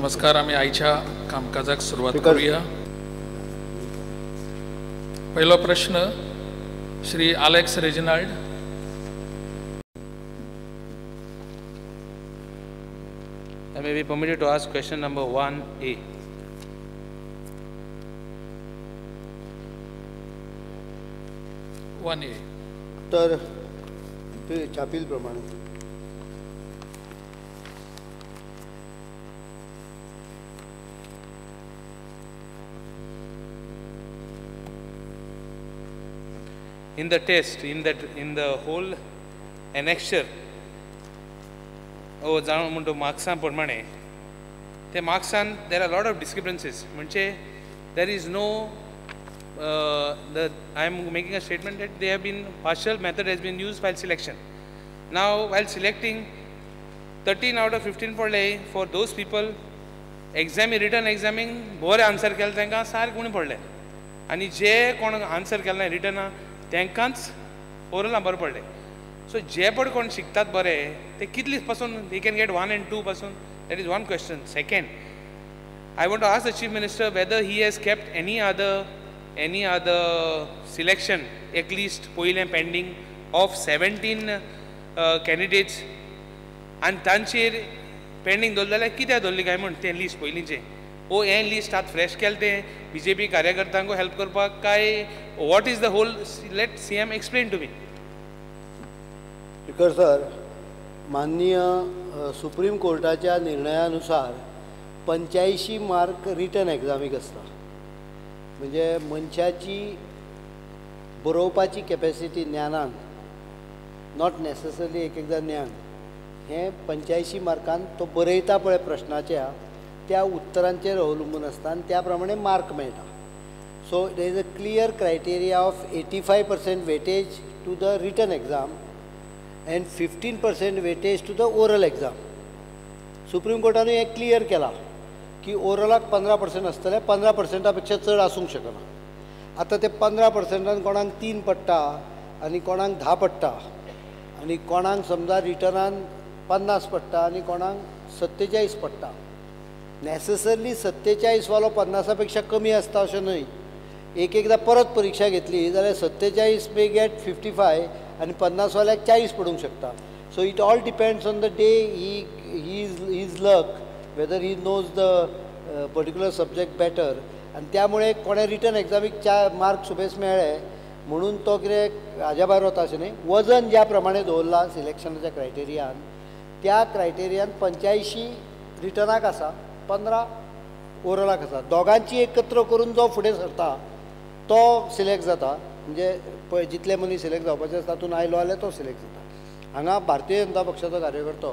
नमस्कार. आमी आयच्या कामकाजाक सुरवात करूया. पहिलो प्रश्न Shri Alex Reginald. I may be permitted to ask question number 1A. 1A. तर ते छापील प्रमाणे in the test, in the whole annexure, oh जाणून म्हणतो मार्क्सां प्रमाणे ते मार्क्सान there are lot of discrepancies. म्हणजे there is no I am making a statement that they have been partial method has been used while selection. Now while selecting 13 out of 15 पडले for those people exam written examining बरें answer केलें तांकां सारकें उणें पडलें आनी जे कोण answer केलें ना रिटर्ना तांकांच ओरलां बरें पडलें. सो जे पड कोण शिकतात बरे ते कितले पासून they can get 1 and 2 पासून. That is one question. Second, I want to ask the chief minister whether he has kept any other selection at least पयलें पेंडींग ऑफ 17 कॅन्डिडेट्स आनी तांचेर पेंडींग दवरलें जाल्यार कित्याक दवरली काय म्हूण तें लिस्ट पयलींचें ओ हें लिस्ट आतां फ्रेश केलें तें बी जे पी कार्यकर्त्यांक हेल्प करपाक काय what is the whole? Let C M explain to me. Speaker sir, माननीय सुप्रीम कोर्टाच्या निर्णयानुसार 85 मार्क रिटर्न एग्जामीक आसता. म्हणजे मनशाची बरोवपाची कॅपेसिटी ज्ञानान, not necessarily एक एकदां ज्ञान, हें 85 मार्कान तो बरयता पळय प्रश्नाच्या त्या उत्तरांचेर अवलंबून आसता आनी त्या प्रमाणे मार्क मेळटा. So there is a clear criteria of 85% weightage to the written exam and 15% weightage to the oral exam. Supreme कोर्टानूय हें क्लियर केलां की ओरलाक 15% आसतलें, 15% पेक्षा चड आसूंक शकना. आतां ते 15% कोणाक 3 पडटा आनी कोणाक 10 पडटा आनी कोणाक समजा रिटर्नान 50 पडटा आनी कोणाक 47 पडटा. नॅसेसरली 47 वालो 50 पेक्षा कमी आसता अशें न्हय. एक एकदां परत परिक्षा घेतली जाल्यार 47 मे गेट 55 आनी 50 वाल्याक 40 पडूंक शकता. So it all depends on the day, he is luck, whether he knows the particular subject better. आनी त्यामुळे कोणें रिटर्न एग्जामीक 4 मार्क सुबेज मेळ्ळे म्हणून तो कितें हाज्या भायर वता अशें न्हय. वजन ज्या प्रमाणे दवरलां सिलेक्शनाच्या क्रायटेरियान त्या क्रायटेरियान 85 रिटर्नाक आसा, 15 ओरलाक आसा. दोगांची एकत्र करून जो फुडें सरता तो सिलेक्ट जाता. म्हणजे पळय जितले मनीस सिलेक्ट जावपाचे आसता तातूंत आयलो जाल्यार तो सिलेक्ट जाता. हांगा भारतीय जनता पक्षाचो कार्यकर्तो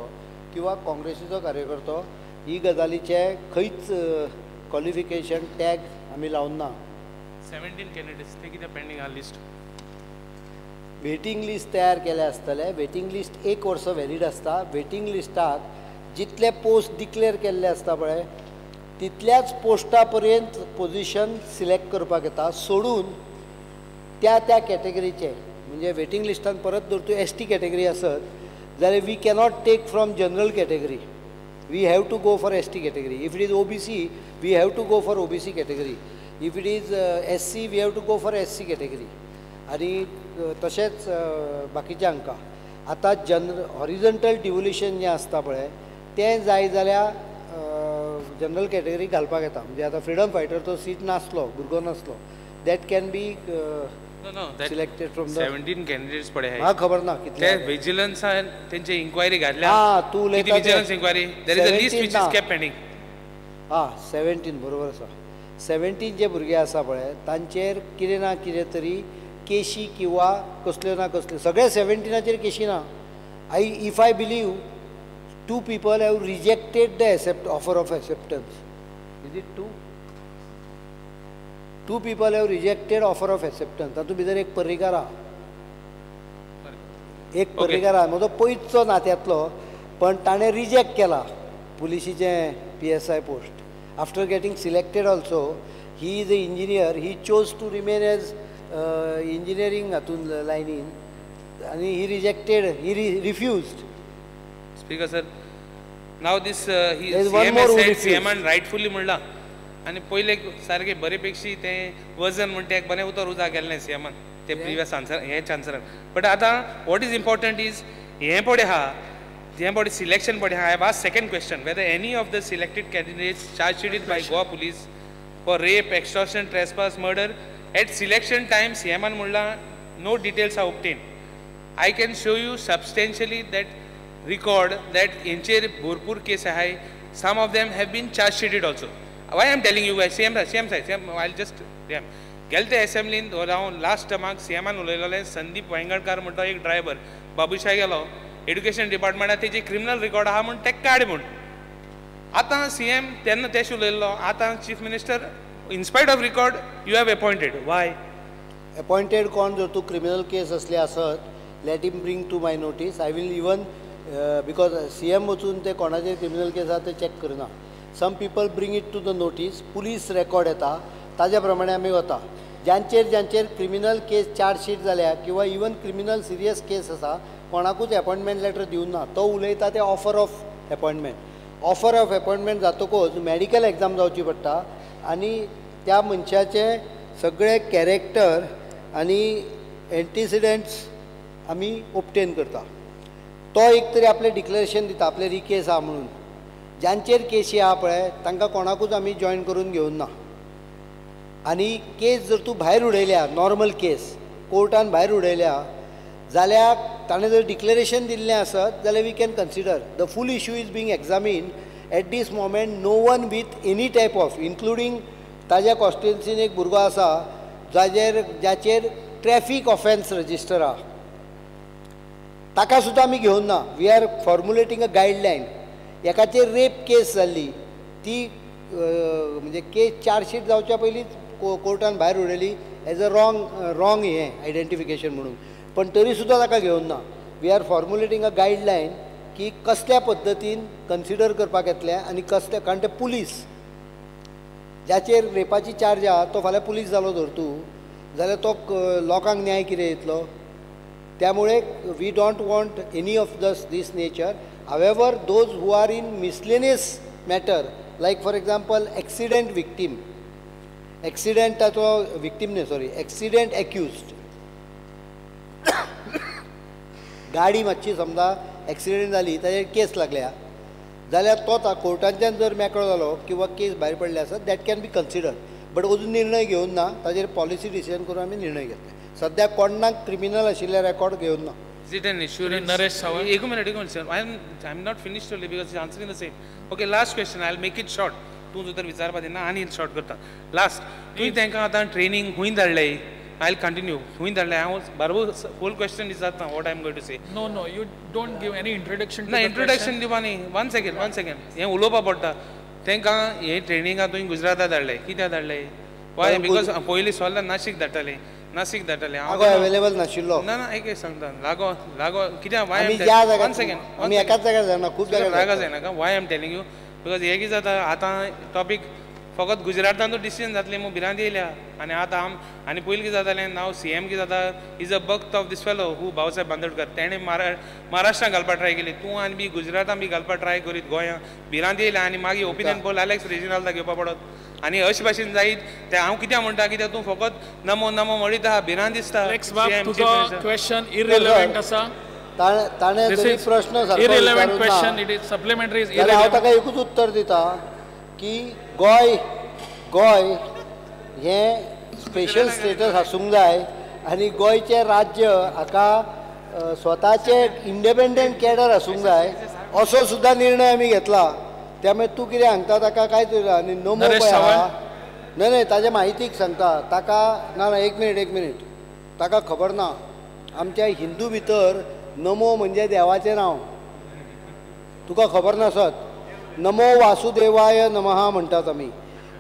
किंवा काँग्रेसीचो कार्यकर्तो ही गजालीचे खंयच क्वॉलिफिकेशन टॅग आमी लावन ना. 17 कॅन्डिडेट्स ते कितें पेंडींग आहा लिस्ट? वेटींग लिस्ट तयार केल्या आसतलें. वेटींग लिस्ट 1 वर्स व्हॅलीड आसता. वेटींग लिस्टाक जितले पोस्ट डिक्लेअर केल्ले आसता पळय तितल्याच पोस्टा पर्यंत पोजिशन सिलेक्ट करपाक येता, सोडून त्या त्या कॅटेगरीचे. म्हणजे वेटींग लिस्टान परत जर तूं एस टी कॅटेगरी आसत जाल्यार we cannot take from general category, we have to go for S T category. If it is O B C we have to go for O B C category, if it is S C we have to go for S C category. आनी तशेंच बाकीच्या हांकां आतां general हॉरिजंटल डिवोल्युशन जें आसता पळय तें जाय जाल्यार जनरल कॅटेगरी घालपाक येता. म्हणजे आतां फ्रिडम फायटर तो सीट नासलो, भुरगो नासलो, that can be selected from the 17 candidates पडे. म्हाका खबर ना कितले विजिलन्सान तेंचे इन्क्वायरी घातल्या. हां तूं उलयता vigilance inquiry, there is a list which is kept pending. हां 17 बरोबर आसा. 17 जे भुरगे आसा पळय तांचेर कितें ना कितें तरी केशी किंवा कसल्यो ना कसल्यो, सगळे 17चेर केशी ना. I if I believe 2 people have rejected the offer of acceptance. Is it 2? 2 people have rejected offer of acceptance. तातूंत भितर एक पर्रीकार आहा, एक पर्रीकार आहा म्हजो पयसचो नात्यांतलो, पण ताणें रिजेक्ट केला पुलिशीचें P S I post. After getting selected also he is a engineer, he chose to remain as engineering हातून लायनीन आनी he rejected, he refused. Speaker sir, Now this CM सीएमान rightfully म्हणलां आनी पयले सारकें बरे पेक्षी तें वजन म्हणटा एक बरें उतर उजा गेल्लें सीएमान ते प्रिवियस आन्सर हेच आन्सरान. बट आतां what is important is हें पळय आहा जें पळय सिलेक्शन पळय आहा. I have asked second question whether any of the selected candidates charge sheeted by Goa police for rape, extortion, trespass, murder at selection time सीएमान म्हणलां no details are obtained. I can show you substantially that record that हेंचेर भरपूर केस आहाय. Some of them have been charge sheeted also. Why I am telling you CM CM Saheb I just गेले ते एसेंब्लीन हांव last टर्माक सीएमान उलयलें. संदीप वायंगणकार म्हणटा एक driver बाबुशाय गेलो education डिपार्टमेंटात तेजी क्रिमिनल रिकॉर्ड आहा म्हूण ते काड म्हूण. आतां सीएम तेन्ना तेश उलयल्लो. आतां chief minister in spite of record you have appointed. Why appointed कोण? जर तूं क्रिमिनल केस असली आसत let him bring to my notice. I will even because CM वचून ते कोणाचेर क्रिमिनल केस आहा ते चॅक करना. Some people bring it to the notice. Police record येता ताज्या प्रमाणे आमी वता. ज्यांचेर ज्यांचेर क्रिमिनल केस चार्जशीट जाल्या किंवा इवन क्रिमिनल सिरियस केस आसा कोणाकूच अपॉयंटमेंट लेटर दिवंक ना. तो उलयता ते offer of appointment. Offer of appointment जातकूच मॅडिकल एग्जाम जावची पडटा आनी त्या मनशाचे सगळे कॅरेक्टर आनी एंटिसिडंट्स आमी ऑब्टेन करता. तो एक तरी आपलें डिक्लेरेशन दिता आपले रिकेस आहा म्हणून. ज्यांचेर केसी आहा पळय तांकां कोणाकूच आमी जॉयन करून घेवन ना. आनी केस जर तूं भायर उडयल्या नॉर्मल केस कोर्टान भायर उडयल्या जाल्यार ताणें जर डिक्लेरेशन दिल्लें आसत जाल्यार we can consider. The full issue is being examined at this moment. No one with any type of including ताज्या कॉन्स्टिट्युन्सीन एक भुरगो आसा जाचेर जाचेर ट्रॅफीक ऑफेन्स रजिस्टर आहा ताका सुद्दां आमी घेवन ना. We are formulating a guideline. एकाचेर rape केस जाल्ली ती म्हणजे केस चार्जशीट जावच्या पयलींच कोर्टान भायर उडयली एज अ रॉंग रॉंग हें आयडेंटिफिकेशन म्हणून. पण तरी सुद्दां ताका घेवन ना. We are formulating a guideline की कसल्या पद्दतीन कन्सिडर करपाक येतलें आनी कसल्या, कारण ते पुलीस जाचेर रेपाची चार्ज आहा तो फाल्यां पुलीस जालो धर तूं जाल्यार तो लोकांक न्याय कितें दितलो. त्यामुळे we don't want any of this nature. However those who are in miscellaneous matter like for example accident victim, एक्सिडेंटाचो victim न्ही सॉरी एक्सिडेंट एक्युज्ड, गाडी मातशी समजा एक्सिडेंट जाली ताजेर केस लागल्या जाल्यार तो कोर्टांच्यान जर मेकळो जालो किंवा केस भायर पडले आसत that can be considered. But अजून निर्णय घेवन ना. ताजेर पॉलिसी डिसिजन करून आमी निर्णय घेतले. सद्याक कोणाक क्रिमिनल आशिल्ले रेकॉर्ड घेवन ना. Is it an assurance? Naresh Sawant. एक minute, एक minute, sir. I am not finished only because he's answering the same. Okay, last question. I'll make it short. तूं जर विचारपा दिना आनी शॉर्ट करता. लास्ट, तुवें तांकां आतां ट्रेनींग खूंय धाडले? I'll continue. खूंय धाडले? हांव बरोबर फूल क्वेश्चन विचारता what I am going to say. No, no, you don't give any introduction. ना इंट्रोडक्शन दिवपा न्ही. One second, one second. हें उलोवपा पडटा. तांकां हे ट्रेनिंगा तुवें गुजराता धाडले, कित्याक धाडले? Why? Because पयलीं सोल्ला नाशिक धाडटाले, नाशिक धाडटाले. हांव अवेलेबल नाशिल्लो. ना ना, एक सांगता. लागो लागो कित्याक? वाय वन सेकेंड, आमी एकाच जाग्यार जायना, खूब जाग्यार जागा जायना. Why I am telling you because हें कितें जाता आतां टॉपीक फकत गुजरातांतूच डिसिजन जातलें म्हूण भिरांत येयल्या. आनी आतां आम आनी पयलीं कितें जातालें, नाव सी एम कितें जाता is a bhakt of this fellow who Bhausaheb Bandodkar. तेणें महाराष्ट्रान घालपाक ट्राय केली, तूं आनी बी गुजरातान बी घालपाक ट्राय करीत गोंयांत भिरांत येयल्या. आनी मागीर ओपिनियन पोल आलेक्स रेजिनाल्दा घेवपा पडत. आनी अशे भाशेन जायत तें हांव कित्याक म्हणटा कित्याक तूं फकत नमो नमो म्हणीत आहा, भिरांत दिसता. तुजो क्वेश्चन इररिलेवंट आसा. ताणें जरी प्रश्न इररिलेवंट क्वेश्चन, it is supplementary. जाल्यार हांव ताका एकूच उत्तर दिता की गोंय गोंय हें स्पेशल स्टेटस आसूंक जाय आनी गोंयचें राज्य हाका स्वताचें इंडिपेंडंट कॅडर आसूंक जाय असो सुद्दां निर्णय आमी घेतला. त्यामुळे तूं कितें सांगता ताका कांयच आनी नमो पळय आहा. न्हय न्हय, ताजे म्हायतीक सांगता ताका. ना ना, एक मिनीट एक मिनीट, ताका खबर ना आमच्या हिंदू भितर नमो म्हणजे देवाचें नांव. तुका खबर नासत. नमो वासुदेवाय नमः म्हणटात आमी.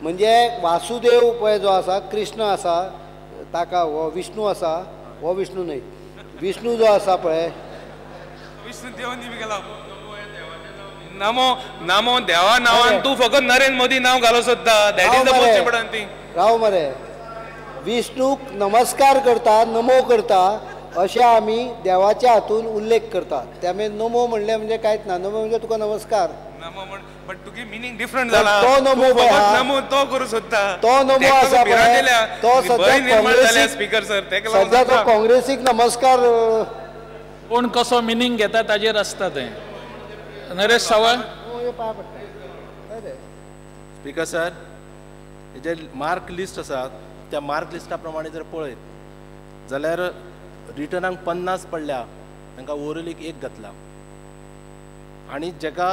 म्हणजे वासुदेव पळय जो आसा, कृष्ण आसा ताका, हो विष्णू आसा, हो विष्णू न्हय, विष्णू जो आसा पळय, विष्णू देव गेला. नमो नमो देवा नांवान तूं फकत नरेंद्र मोदी नांव घालो सोदता. That is the most important thing. राव मरे, विष्णूक नमस्कार करता, नमो करता अशें आमी देवाच्या हातून उल्लेख करतात. त्यामुळे नमो म्हणलें म्हणजे कांयच ना. नमो म्हणजे तुका नमस्कार. नमो म्हण, बट तुगे मिनींग डिफरंट जाला. तो नमो नमो तो करूं सोदता, तो नमो आसा तो सध्या स्पीकर सर, सध्या तो काँग्रेसीक नमस्कार. कोण कसो मिनींग घेता ताजेर आसता तें. नरेश सावळ. स्पीकर सर, जे मार्क लिस्ट आसा त्या मार्क लिस्टा प्रमाणे जर पळयत जाल्यार रिटर्नाक 50 पडल्या तांकां ओरलीक 1 घातला, आनी जेका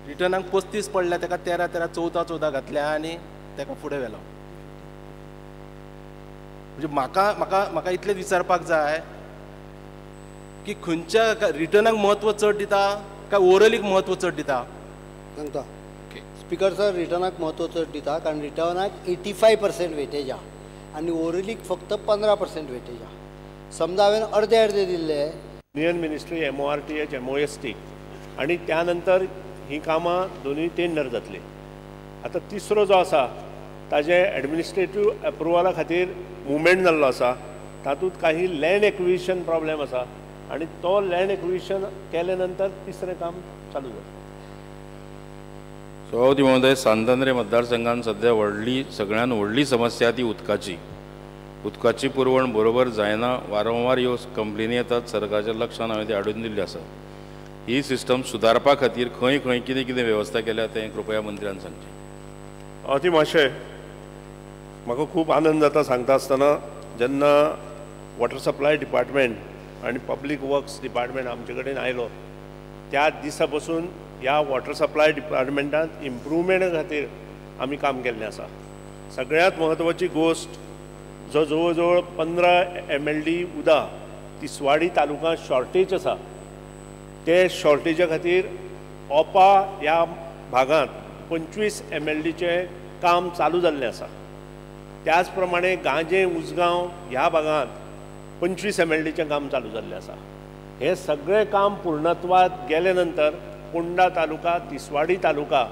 रिटर्नाक 35 पडल्या ताका 13 13 14 14 घातल्या आनी ताका फुडें व्हेलो. म्हणजे म्हाका म्हाका म्हाका इतलें विचारपाक जाय की खंयच्या रिटर्नाक म्हत्व चड दिता काय ओरलीक म्हत्व चड दिता? सांगता स्पीकर सर, रिटर्नाक म्हत्व चड दिता, कारण रिटर्नाक 85% वेटेज आहा आनी ओरलीक फक्त 15% वेटेज आहा. समजा हांवें अर्दे अर्दे दिल्ले. Union ministry MORTH MOST आनी त्यानंतर ही कामां दोनूय टेंडर जातली. आतां तिसरो जो आसा ताजे एडमिनिस्ट्रेटीव एप्रुवला खातीर मुवमेंट जाल्लो आसा, तातूंत काही लँड एक्विजिशन प्रॉब्लेम आसा आनी तो लँड एक्विजिशन केले नंतर तिसरें काम चालू जातलें. सभापती महोदय, सांतांद्रे मतदारसंघान सध्या व्हडली सगळ्यान व्हडली समस्या ती उदकाची. उदकाची पुरवण बरोबर जायना, वारंवार ह्यो कंप्लेनी येतात, सरकारच्या लक्षान हांवें ती हाडून दिल्ली आसा. ही सिस्टम सुदारपा खातीर खंय खंय कितें कितें वेवस्था केल्या तें कृपया मंत्र्यान सांगचें. अति मातशें म्हाका खूब आनंद जाता सांगता आसतना, जेन्ना वॉटर सप्लाय डिपार्टमेंट आनी पब्लीक वर्क्स डिपार्टमेंट आमचे कडेन आयलो त्या दिसा पसून ह्या वॉटर सप्लाय डिपार्टमेंटांत इम्प्रूवमेंटा खातीर आमी काम केल्लें आसा. सगळ्यांत म्हत्वाची गोश्ट जो जवळ जवळ 15 MLD उदक तिसवाडी तालुका शॉर्टेज आसा, ते शॉर्टेजा खातीर ओपा ह्या भागांत 25 MLDचें काम चालू जाल्लें आसा. त्याच प्रमाणे गांजे उजगांव ह्या भागांत 25 MLDचें काम चालू जाल्लें आसा. हें सगळें काम पूर्णत्वात गेले नंतर पोंडा तालुका, तिसवाडी तालुका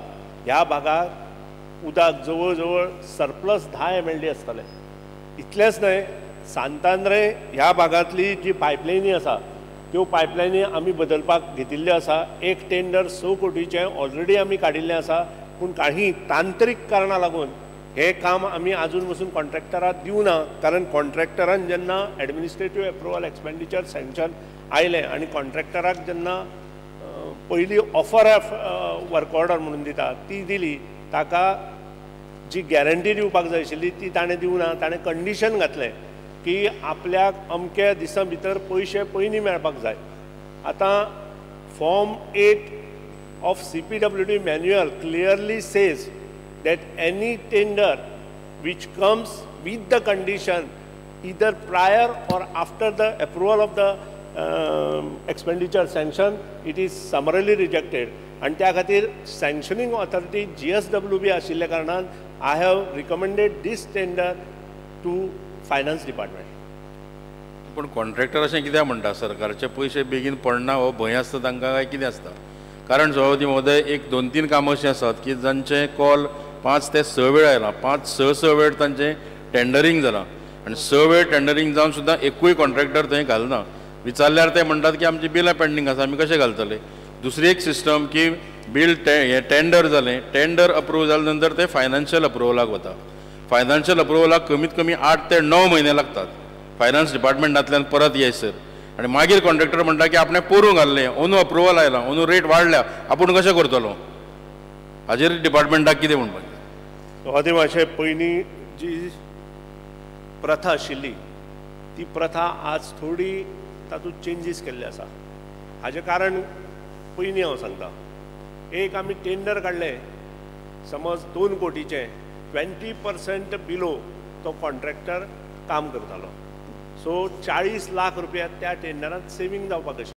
ह्या भागाक उदक जवळ जवळ सरप्लस 10 MLD आसतलें. इतलेंच न्हय, सांतांद्रे ह्या भागांतली जी पायपलायनी आसा त्यो पायपलायनी आमी बदलपाक घेतिल्ल्यो आसा. एक टेंडर 6 कोटीचें ऑलरेडी आमी काडिल्लें आसा, पूण काही तांत्रीक कारणां लागून हें काम आमी आजून पसून कॉन्ट्रॅक्टराक दिवना, कारण कॉन्ट्रॅक्टरान जेन्ना एडमिनिस्ट्रेटीव एप्रुवल एक्सपेंडिचर सँक्शन आयलें आनी कॉन्ट्रॅक्टराक जेन्ना पयली ऑफर ऑफ वर्क ऑर्डर म्हणून दिता ती दिली, ताका जी गॅरंटी दिवपाक जाय आशिल्ली ती ताणें दिवना. ताणें कंडिशन घातलें की आपल्याक अमक्या दिसां भितर पयशे पयलीं मेळपाक जाय. आतां form 8 of CPWD manual clearly says that any tender which comes with the condition either prior or after the approval of the expenditure sanction, it is summarily rejected. आनी त्या खातीर सँक्शनिंग ऑथॉरिटी GSWB आशिल्ल्या कारणान I have recommended this tender to finance department. पूण contractor अशें कित्याक म्हणटा, सरकारचे पयशे बेगीन पडना हो भंय आसता तांकां काय कितें आसता? कारण सभापती महोदय, एक 2-3 कामां अशीं आसात की जांचे कॉल 5 ते 6 वेळ आयला, 5-6 वेळ तांचें टेंडरींग जालां आनी 6 वेळ टेंडरींग जावन सुद्दां एकूय कॉन्ट्रॅक्टर थंय घालना. विचारल्यार ते म्हणटात की आमची बिलां पेंडींग आसा, आमी कशें घालतले? दुसरी एक सिस्टम की बील हें टेंडर जालें, टेंडर अप्रूव जाले नंतर ते फायनान्शियल अप्रुवलाक वता. फायनान्शियल अप्रुवलाक कमीत कमी 8 ते 9 म्हयने लागतात फायनान्स डिपार्टमेंटांतल्यान परत येयसर, आनी मागीर कॉन्ट्रॅक्टर म्हणटा की आपणें पोरूं घाल्लें, अंदू अप्रुवल आयलां, अंदू रेट वाडल्या, आपूण कशें करतलो? हाजेर डिपार्टमेंटाक कितें म्हणपाचें? अती मातशें पयलीं जी प्रथा आशिल्ली ती प्रथा आज थोडी तातूंत चेंजीस केल्ले आसा. हाजें कारण पयलीं हांव सांगता. एक आमी टेंडर काडलें समज 2 कोटीचें, 20% बिलो तो कॉन्ट्रॅक्टर काम करतालो. सो 40 लाख रुपया त्या टेंडरांत सेवींग जावपाक आशिल्लें.